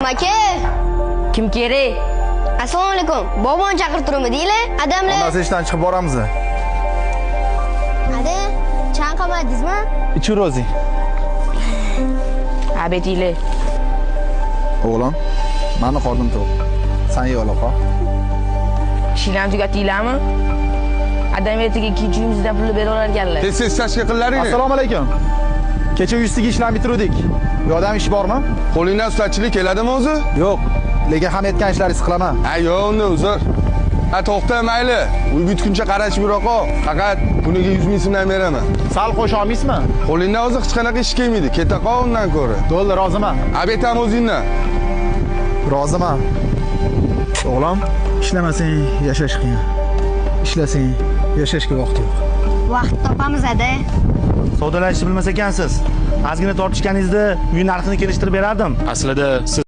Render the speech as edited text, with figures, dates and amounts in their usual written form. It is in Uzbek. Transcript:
Aka. Kim kerak? Assalomu alaykum. Bobom chaqirtiruvmi deylar? Adamlar. Onasi ishdan chiqib boramiz. Hadi, chanqamadingizmi? Ichir o'zing. Obetinglar. O'g'lim, mani qornim to'q. San ye ola qol. Ishinglarni tugatdinglarmi? Adam ertaga ikkinchi uyimizdan pulni berib olarkanlar. Tez tez chashka qillaringni. Assalomu alaykum. Kecha uyustiga ishlarni bitiruvdik. Bu yoqda ham ish bormi? Qo'lingdan ustachilik keladimi o'zi? Yo'q. Lekin ham aytgan ishlaringizni qilaman. Ha, yo'q, unda uzr. Ha, to'xta, mayli. Uy bitguncha qarashib yura qol. Faqat kuniga 100 ming so'mdan beraman. Sal qo'sha olmaysizmi? Qo'lingdan o'zi hech qanaqa ish kelmaydi. Keta qol undan ko'ra. Bo'ldi, roziman. Obed ham o'zingdan. Roziman. O'g'lim, ishlamasang yashash qiyin. Ishlasang yashashga vaqt yo'q. Vaqt topamiz, ada. Savdolashishni bilmas ekansiz. Ozgina tortishganingizda uy narxini kelishtirib berardim. Aslida siz